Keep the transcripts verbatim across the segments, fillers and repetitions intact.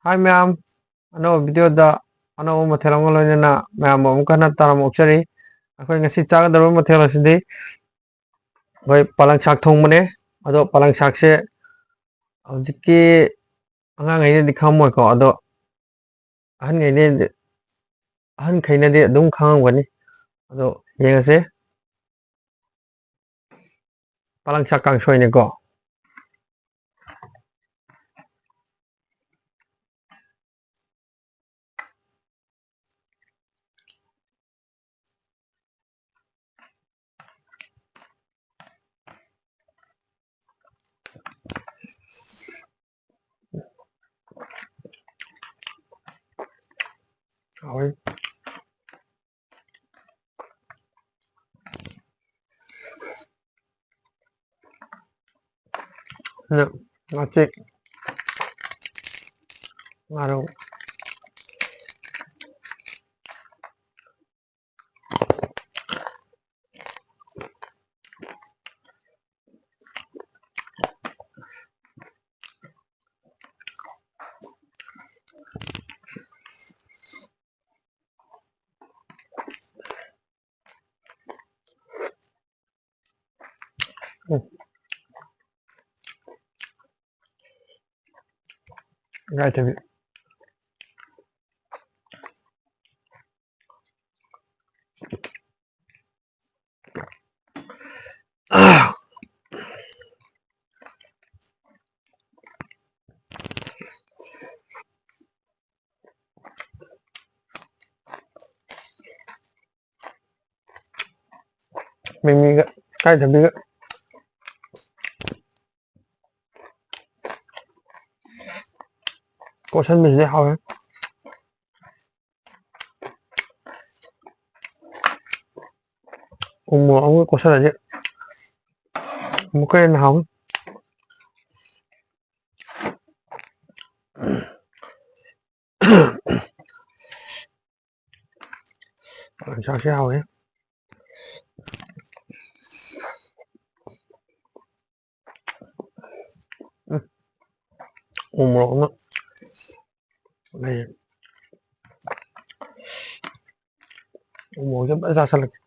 ꯍꯥꯏ ꯃꯌꯥꯝ, ꯑꯅꯧꯕ ꯚꯤꯗꯤꯑꯣꯗ ꯑꯅꯧꯕ ꯃꯊꯦꯜ ꯑꯃꯒ ꯂꯣꯏꯅꯅ ꯃꯌꯥꯝꯕꯨ ꯑꯃꯨꯛ ꯍꯟꯅ ꯇꯔꯥꯝꯅ ꯑꯣꯛꯆꯔꯤ꯫ ꯑꯩꯈꯣꯏ ꯉꯁꯤ ꯆꯥꯒꯗꯧꯔꯤꯕ ꯃꯊꯦꯜ ꯑꯁꯤꯗꯤ ꯑꯩꯈꯣꯏ ꯄꯥꯂꯪ ꯁꯥꯛ ꯊꯣꯡꯕꯅꯦ꯫ ꯑꯗꯣ ꯄꯥꯂꯪ ꯁꯥꯛꯁꯦ ꯍꯧꯖꯤꯛꯀꯤ ꯑꯉꯥꯡꯈꯩꯅꯗꯤ ꯈꯪꯉꯝꯃꯣꯏꯀꯣ, ꯑꯗꯣ ꯑꯍꯟꯈꯩꯅꯗꯤ, ꯑꯍꯟꯈꯩꯅꯗꯤ ꯑꯗꯨꯝ ꯈꯪꯉꯝꯒꯅꯤ꯫ ꯑꯗꯣ ꯌꯦꯡꯉꯁꯦ꯫ ꯄꯥꯂꯪ ꯁꯥꯛ ꯀꯥꯡꯁꯣꯏꯅꯤꯀꯣ꯫ ꯍꯥꯎꯋꯤ꯫ ꯑꯗꯨ ꯉꯥꯆꯤꯛ, ꯉꯥꯔꯧ꯫ ꯎꯝ꯫ ꯏꯀꯥꯏꯊꯕꯤ꯫ ꯃꯤꯃꯤꯒ ꯏꯀꯥꯏꯊꯕꯤꯒ ꯀꯣꯠꯁꯟꯕꯁꯤꯗꯤ ꯍꯥꯎꯋꯦ꯫ ꯎ ꯃꯣꯔꯣꯛ ꯑꯃꯒ ꯀꯣꯠꯁꯜꯂꯗꯤ ꯑꯃꯨꯛꯀ ꯍꯦꯟꯅ ꯍꯥꯎꯅꯤ꯫ ꯌꯣꯡꯆꯥꯛꯁꯦ ꯍꯥꯎꯋꯦ꯫ ꯎꯝ꯫ ꯎ ꯃꯣꯔꯣꯛ ꯑꯃ꯫ ꯂꯩ꯫ ꯎꯃꯣꯔꯣꯛꯁꯦ ꯐꯖꯅ ꯆꯥꯁꯜꯂꯒꯦ꯫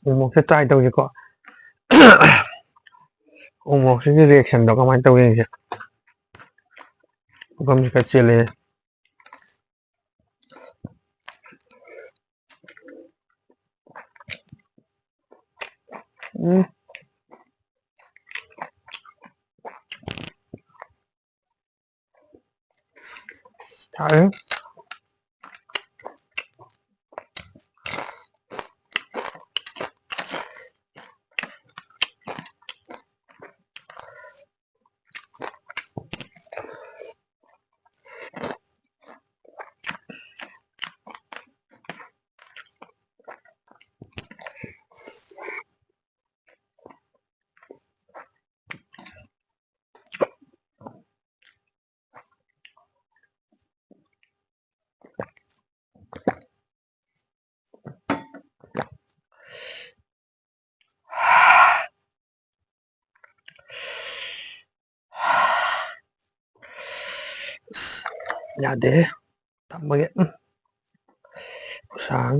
ꯎꯃꯣꯔꯣꯛꯁꯦ try ꯇꯧꯁꯤꯀꯣ꯫ ꯎꯃꯣꯔꯣꯛꯁꯤꯒꯤ reaction ꯗꯣ ꯀꯃꯥꯏꯅ ꯇꯧꯒꯦ ꯌꯦꯡꯁꯦ꯫ ꯄꯨꯈꯝꯁꯦ ꯈꯔ ꯆꯦꯜꯂꯦ꯫ ꯎꯝ꯫ ꯁꯥꯏ꯫ ꯑꯁ, ꯌꯥꯗꯦꯍꯦ꯫ ꯊꯝꯃꯒꯦ꯫ ꯎꯝ꯫ ꯈꯨꯁꯥꯡ꯫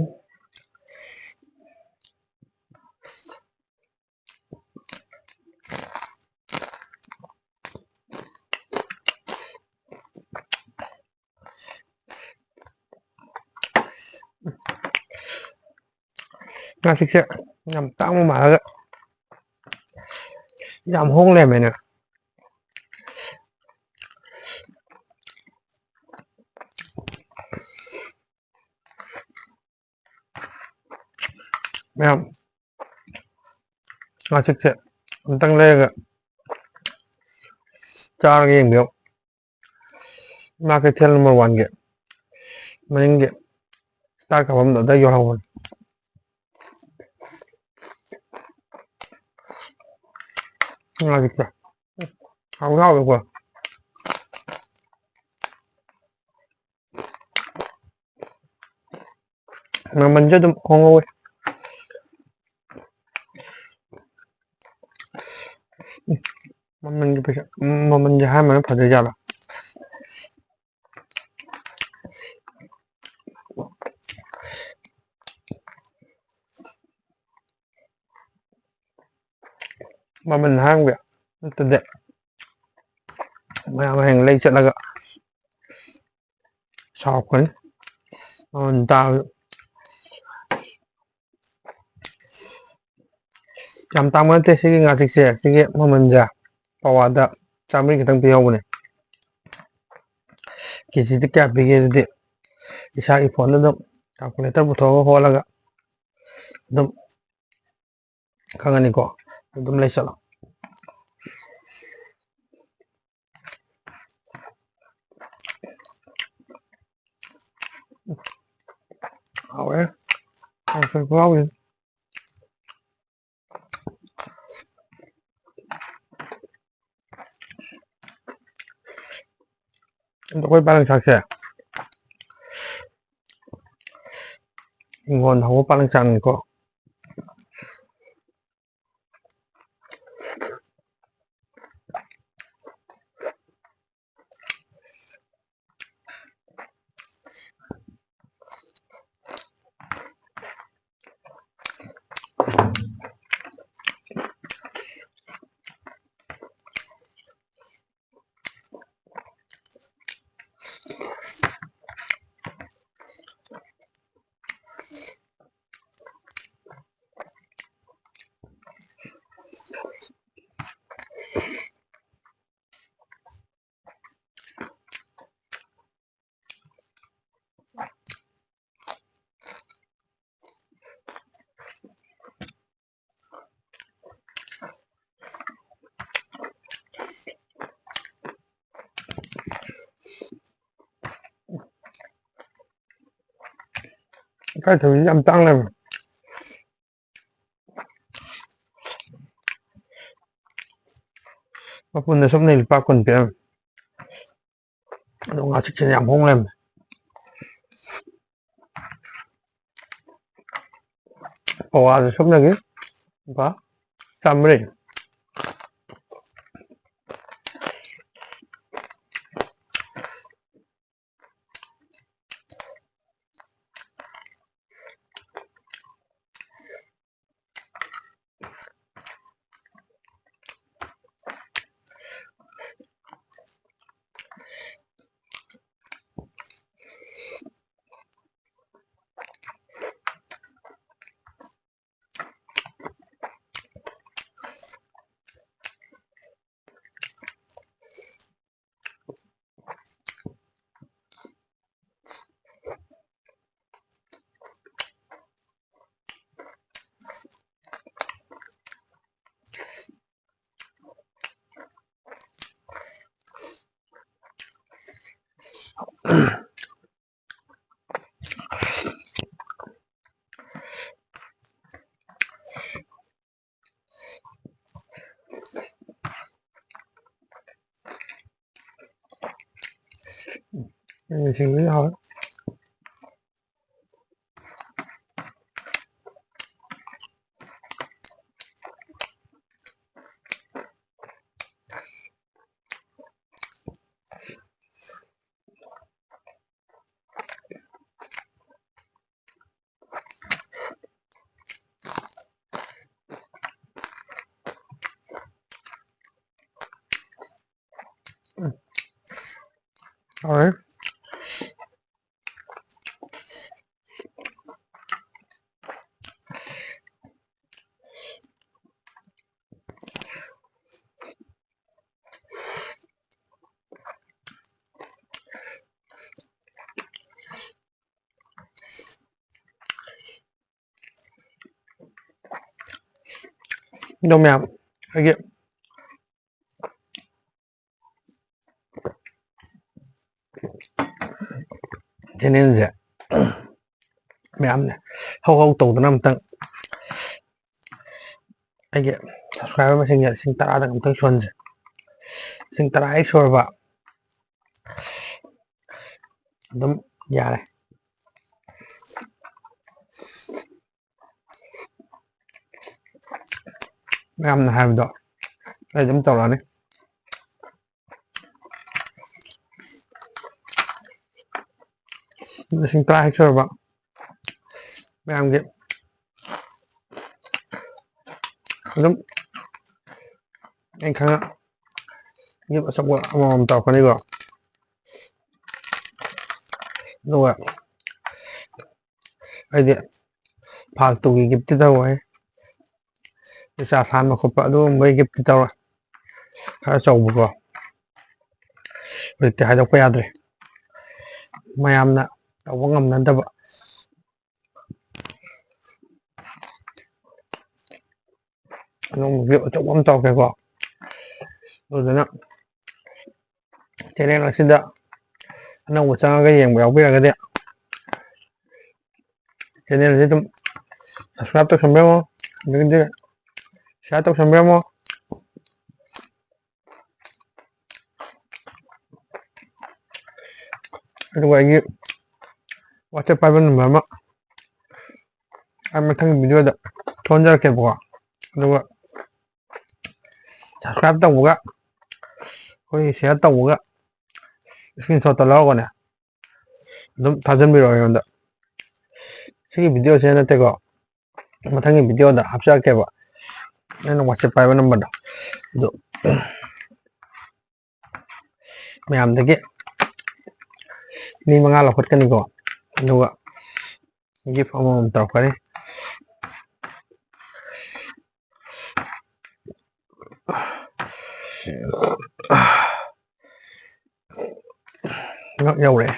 ꯉꯥꯆꯤꯛꯁꯦ ꯌꯥꯝ ꯇꯥꯡꯕ ꯃꯥꯜꯂꯒ ꯌꯥꯝ ꯍꯣꯡ ꯂꯩꯔꯝꯃꯦꯅꯦ꯫ ꯃꯌꯥꯝ, ꯉꯥꯆꯤꯛꯁꯦ ꯑꯝꯇꯪ ꯂꯩꯔꯒ ꯆꯥꯔꯒ ꯌꯦꯡꯕꯤꯌꯨ꯫ ꯏꯃꯥ ꯀꯩꯊꯦꯜ number one ꯒꯤ ꯃꯅꯤꯡꯒꯤ ꯁ꯭ꯇꯥꯔ ꯀꯥꯞꯐꯝꯗꯣ ꯑꯗ ꯌꯣꯜꯍꯧꯕꯅꯤ꯫ ꯉꯥꯆꯤꯛꯁꯦ ꯍꯥꯎꯗꯤ ꯍꯥꯎꯋꯦꯀꯣ꯫ ꯃꯃꯜꯁꯨ ꯑꯗꯨꯝ ꯍꯣꯡꯍꯧꯋꯦ꯫ ꯃꯃꯜꯒꯤ ꯄꯩꯁꯥ, ꯃꯃꯜꯁꯦ ꯍꯥꯏꯔꯝꯕꯅ ꯐꯗꯣꯏ ꯖꯥꯠꯂꯣ? ꯃꯃꯜ ꯍꯥꯏꯔꯝꯒꯦ, ꯅꯠꯇꯗꯤ ꯃꯌꯥꯝ ꯍꯌꯦꯡ ꯂꯩ ꯆꯠꯂꯒ ꯁꯥꯎꯔꯛꯀꯅꯤ꯫ ꯃꯃꯜ ꯇꯥꯕꯗ꯫ ꯌꯥꯝ ꯇꯥꯡꯕ ꯅꯠꯇꯦ ꯁꯤꯒꯤ ꯉꯥꯆꯤꯛꯁꯦ꯫ ꯁꯤꯒꯤ ꯃꯃꯜꯁꯦ ꯄꯋꯥꯗ ꯆꯥꯝꯃꯔꯤ ꯈꯛꯇꯪ ꯄꯤꯍꯧꯕꯅꯦ꯫ ꯀꯦꯖꯤꯗ ꯀꯌꯥ ꯄꯤꯒꯦ ꯑꯗꯨꯗꯤ ꯏꯁꯥꯒꯤ ꯐꯣꯟꯗ ꯑꯗꯨꯝ ꯀꯥꯜꯀꯨꯂꯦꯇꯔ ꯄꯨꯊꯣꯛꯑꯒ ꯍꯣꯠꯂꯒ ꯑꯗꯨꯝ ꯈꯪꯉꯅꯤꯀꯣ꯫ ꯑꯗꯨꯝ ꯂꯩꯁꯜꯂꯣ꯫ ꯍꯥꯎꯋꯦ꯫ ꯀꯥꯡꯁꯣꯏ ꯈꯨꯍꯥꯎꯁꯦ꯫ ꯑꯗꯣ ꯑꯩꯈꯣꯏ ꯄꯥꯂꯪ ꯁꯥꯛꯁꯦ ꯍꯤꯡꯒꯣꯜꯗ ꯍꯧꯕ ꯄꯥꯂꯪ ꯁꯥꯛꯅꯤꯀꯣ꯫ ꯏꯀꯥꯏꯊꯕꯤꯁꯤ ꯌꯥꯝ ꯇꯥꯡ ꯂꯩꯔꯝꯃꯦ꯫ ꯃꯄꯨꯟꯗ ꯁꯨꯞꯅꯩ ꯂꯨꯄꯥ ꯀꯨꯟ ꯄꯤꯔꯝꯃꯦ꯫ ꯑꯗꯣ ꯉꯥꯆꯤꯛꯁꯤꯅ ꯌꯥꯝ ꯍꯣꯡ ꯂꯩꯔꯝꯃꯦ꯫ ꯄꯋꯥꯗ ꯁꯨꯞꯅꯒꯤ ꯂꯨꯄꯥ ꯆꯥꯝꯃꯔꯤ꯫ ꯁꯤꯡꯁꯤꯁꯨ ꯍꯥꯎꯋꯦ꯫ ꯎꯝ꯫ ꯍꯥꯎꯔꯦ꯫ ꯑꯗꯣ ꯃꯌꯥꯝ, ꯑꯩꯒꯤ channelꯁꯦ ꯃꯌꯥꯝꯅ ꯍꯧ ꯍꯧ ꯇꯧꯗꯅ ꯑꯝꯇꯪ ꯑꯩꯒꯤ subscriber ꯃꯁꯤꯡꯁꯦ ꯂꯤꯁꯤꯡ ꯇꯔꯥꯗꯪ ꯑꯝꯇꯪ ꯁꯨꯍꯟꯁꯦ꯫ ꯂꯤꯁꯤꯡ ꯇꯔꯥ ꯍꯦꯛ ꯁꯨꯔꯕ ꯑꯗꯨꯝ ꯌꯥꯔꯦ꯫ ꯃꯌꯥꯝꯅ ꯍꯥꯏꯕꯗꯣ ꯑꯩ ꯑꯗꯨꯝ ꯇꯧꯔꯛꯑꯅꯤ꯫ ꯂꯤꯁꯤꯡ ꯇꯔꯥ ꯍꯦꯛ ꯁꯨꯔꯕ ꯃꯌꯥꯝꯒꯤ ꯑꯗꯨꯝ ꯑꯩ ꯈꯪꯉ gift ꯑꯆꯧꯕ ꯑꯃꯃꯝ ꯇꯧꯔꯛꯀꯅꯤꯀꯣ꯫ ꯑꯗꯨꯒ ꯑꯩꯗꯤ ꯐꯥꯜꯇꯨꯒꯤ giftꯇꯤ ꯇꯧꯔꯣꯏ꯫ ꯄꯩꯁꯥ ꯁꯥꯟꯕ ꯈꯣꯠꯄ ꯑꯗꯨꯒꯨꯝꯕꯒꯤ giftꯇꯤ ꯇꯧꯔꯣꯏ꯫ ꯈꯔ ꯆꯥꯎꯕꯀꯣ꯫ ꯍꯧꯖꯤꯛꯇꯤ ꯍꯥꯏꯗꯣꯛꯄ ꯌꯥꯗ꯭ꯔꯦ꯫ ꯃꯌꯥꯝꯅ ꯇꯧꯕ ꯉꯝꯅꯗꯕ꯫ ꯑꯗꯨꯒꯨꯝꯕ gift ꯑꯆꯧꯕ ꯑꯃ ꯇꯧꯔꯛꯀꯦꯀꯣ꯫ ꯑꯗꯨꯗꯨꯅ channel ꯑꯁꯤꯗ ꯑꯅꯧꯕ ꯆꯪꯉꯒ ꯌꯦꯡꯕ ꯌꯥꯎꯕꯤꯔꯒꯗꯤ channel ꯁꯤ ꯑꯗꯨꯝ subscribe ꯇꯧꯁꯟꯕꯤꯔꯝꯃꯣ, ꯑꯗꯒꯤꯗꯤ share ꯇꯧꯁꯟꯕꯤꯔꯝꯃꯣ꯫ ꯑꯗꯨꯒ ꯑꯩꯒꯤ WhatsApp ꯄꯥꯏꯕ number ꯑꯃ ꯑꯩ ꯃꯊꯪꯒꯤ video ꯗ ꯊꯣꯟꯖꯔꯛꯀꯦꯕꯀꯣ꯫ ꯑꯗꯨꯒ subscribe ꯇꯧꯕꯒ, ꯑꯩꯈꯣꯏꯒꯤ share ꯇꯧꯕꯒ, screenshot ꯇꯧꯔꯒꯅꯦ, ꯑꯗꯨꯝ ꯊꯥꯖꯤꯟꯕꯤꯔꯛꯑꯣ ꯑꯩꯉꯣꯟꯗ꯫ ꯁꯤꯒꯤ video ꯁꯦ ꯅꯠꯇꯦꯀꯣ, ꯃꯊꯪꯒꯤ video ꯗ ꯍꯥꯞꯆꯔꯛꯀꯦꯕ, ꯑꯩꯅ WhatsApp ꯄꯥꯏꯕ number ꯗꯣ꯫ ꯑꯗꯣ ꯃꯌꯥꯝꯗꯒꯤ ꯃꯤ ꯃꯉꯥ ꯂꯧꯈꯠꯀꯅꯤꯀꯣ, ꯑꯗꯨꯒ gift ꯑꯃꯃꯝ ꯇꯧꯔꯛꯀꯅꯤ꯫ ꯉꯛ ꯌꯧꯔꯛꯑꯦ꯫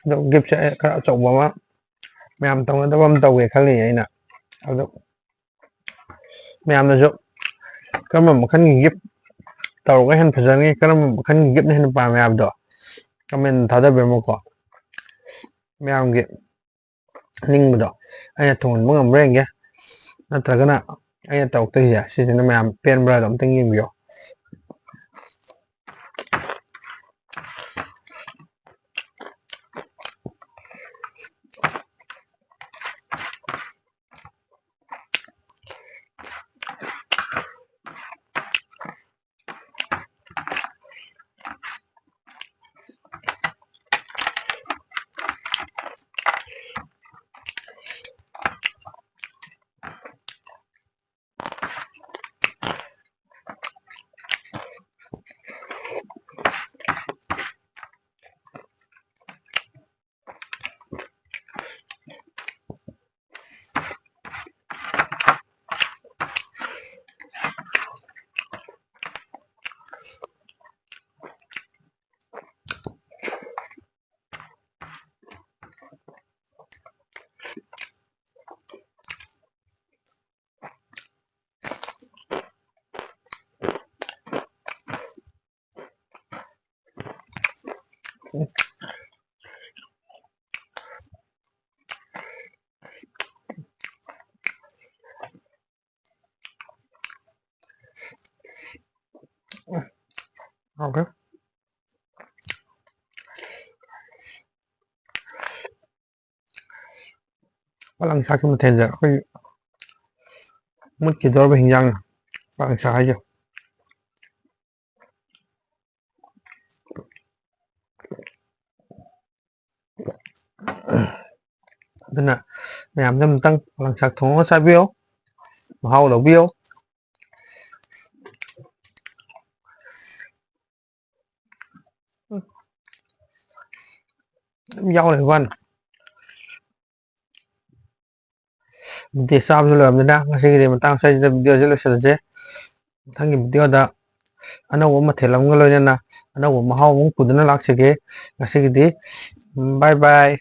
ꯑꯗꯣ gift ꯁꯦ ꯈꯔ ꯑꯆꯧꯕ ꯑꯃ, ꯃꯌꯥꯝ ꯇꯧꯅꯗꯕ ꯑꯃ ꯇꯧꯒꯦ ꯈꯜꯂꯤꯌꯦ ꯑꯩꯅ꯫ ꯑꯗꯣ ꯃꯌꯥꯝꯅꯁꯨ ꯀꯔꯝꯕ ꯃꯈꯜꯒꯤ gift ꯇꯧꯔꯒ ꯍꯦꯟꯅ ꯐꯖꯅꯤ, ꯀꯔꯝꯕ ꯃꯈꯜꯒꯤ gift ꯅ ꯍꯦꯟꯅ ꯄꯥꯝꯃꯦ ꯍꯥꯏꯕꯗꯣ comment ꯊꯥꯗꯕꯤꯔꯝꯃꯣꯀꯣ꯫ ꯃꯌꯥꯝꯒꯤ ꯅꯤꯡꯕꯗꯣ ꯑꯩꯅ ꯊꯨꯡꯍꯟꯕ ꯉꯝꯕ꯭ꯔꯥ ꯌꯦꯡꯒꯦ, ꯅꯠꯇ꯭ꯔꯒꯅ ꯑꯩꯅ ꯇꯧꯔꯛꯇꯣꯏꯁꯦ ꯁꯤꯁꯤꯅ ꯃꯌꯥꯝ ꯄꯦꯟꯕ꯭ꯔꯥꯗꯣ ꯑꯝꯇꯪ ꯌꯦꯡꯕꯤꯌꯣ꯫ Okay. ꯄꯥꯂꯪ ꯁꯥꯛꯀꯤ ꯃꯊꯦꯜꯁꯦ ꯑꯩꯈꯣꯏꯒꯤ ꯃꯨꯠꯈꯤꯗꯧꯔꯕ ꯍꯤꯟꯖꯥꯡꯅꯤ ꯄꯥꯂꯪ ꯁꯥꯛ ꯍꯥꯏꯁꯦ꯫ ꯑꯗꯨꯅ ꯃꯌꯥꯝꯁꯨ ꯑꯃꯨꯛꯇꯪ ꯄꯥꯂꯪ ꯁꯥꯛ ꯊꯣꯡꯉꯒ ꯆꯥꯕꯤꯌꯣ, ꯃꯍꯥꯎ ꯂꯧꯕꯤꯌꯣ꯫ ꯑꯗꯨꯝ ꯌꯥꯎ ꯂꯩꯕ ꯋꯥꯅꯤ꯫ ꯑꯗꯨꯗꯤ ꯆꯥꯕꯁꯨ ꯂꯣꯏꯔꯕꯅꯤꯅ ꯉꯁꯤꯒꯤꯗꯤ ꯃꯇꯥꯡ ꯑꯁꯤꯗ video ꯁꯦ ꯂꯣꯏꯁꯤꯜꯂꯁꯦ꯫ ꯃꯊꯪꯒꯤ video ꯗ ꯑꯅꯧꯕ ꯃꯊꯦꯜ ꯑꯃꯒ ꯂꯣꯏꯅꯅ ꯑꯅꯧꯕ ꯃꯍꯥꯎ ꯑꯃ ꯄꯨꯗꯨꯅ ꯂꯥꯛꯆꯒꯦ꯫ ꯉꯁꯤꯒꯤꯗꯤ bye bye꯫